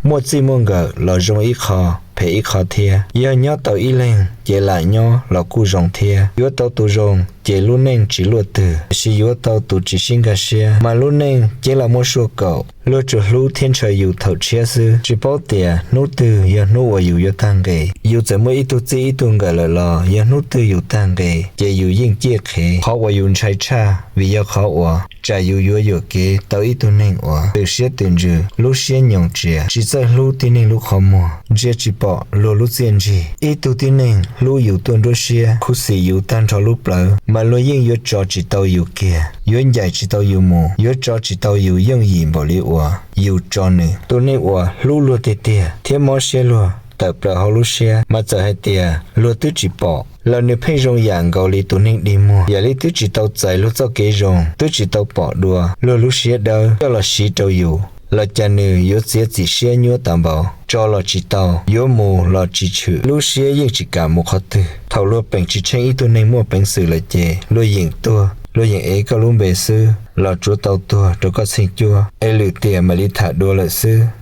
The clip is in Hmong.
Muaj txij muaj nkawm los zoo ib qho, phem ib qho thiab. Yog nyob tau ib leeg ces lam nyob los kuj zoo thiab. Yuav tau tus zoo ces lub neej tsis luaj twg, tiam sis yuav tau tus tsis sib nkag siab mas lub neej ces lam muaj suaj kaum. Luag tsuas hlub thiab ntshaw yus thaum tshiab xwb, tsis paub tias hnub twg yog hnub uas yus yuav tag nqe. Yus txawm muaj ib tug txij ib tug nkawm lawm los yog hnub twg yus tag nqe ces yus yeej ciaj qhev. Qhov uas yus ntshai tshaj vim yog qhov uas tsam yus yuav yuam kev tau ib tug neeg uas twm siab twm ntsws, lub siab nyoos tsias, tsis txawj hlub tib neeg lub qhov muag, ntsia tsis pom luag lub txiaj ntsig. Ib tug tib neeg hlub yus tuaj nruab siab, khuv xim yus tag nrho lub plawv, mas luag yeej yuav tso tsis tau yus kiag, yuav ncaim tsis tau yus mus, yuav tso tsis tau yus yooj yim npaum li uas yus tso nws. Tus neeg uas hlub luag tiag tiag thiab mob siab luag tawm plaws hauv lub siab, mas txawm hais tias luag twb tsis pom los nws pheej zoo yam nkaus li tus neeg dig muag, yam li twb tsis tau txais luag txoj kev zoo, twb tsis tau pom dua luag lub siab dawb coj los siv rau yus los cas nws yuav txiav txim siab nyuab tas npaum. Tso los tsis tau, yuav mus los tsis tshwm, lub siab yeej tsis kam mus qhov twg. Thaum luag peem tsis tsheej ib tug neeg muaj peev xwm lawm ces luag yeem tuag, luag yeem ev koj lub npe xwb los tsuav tau tuag rau koj txheej cuab, es lwm tiam mam li tham dua lawm xwb.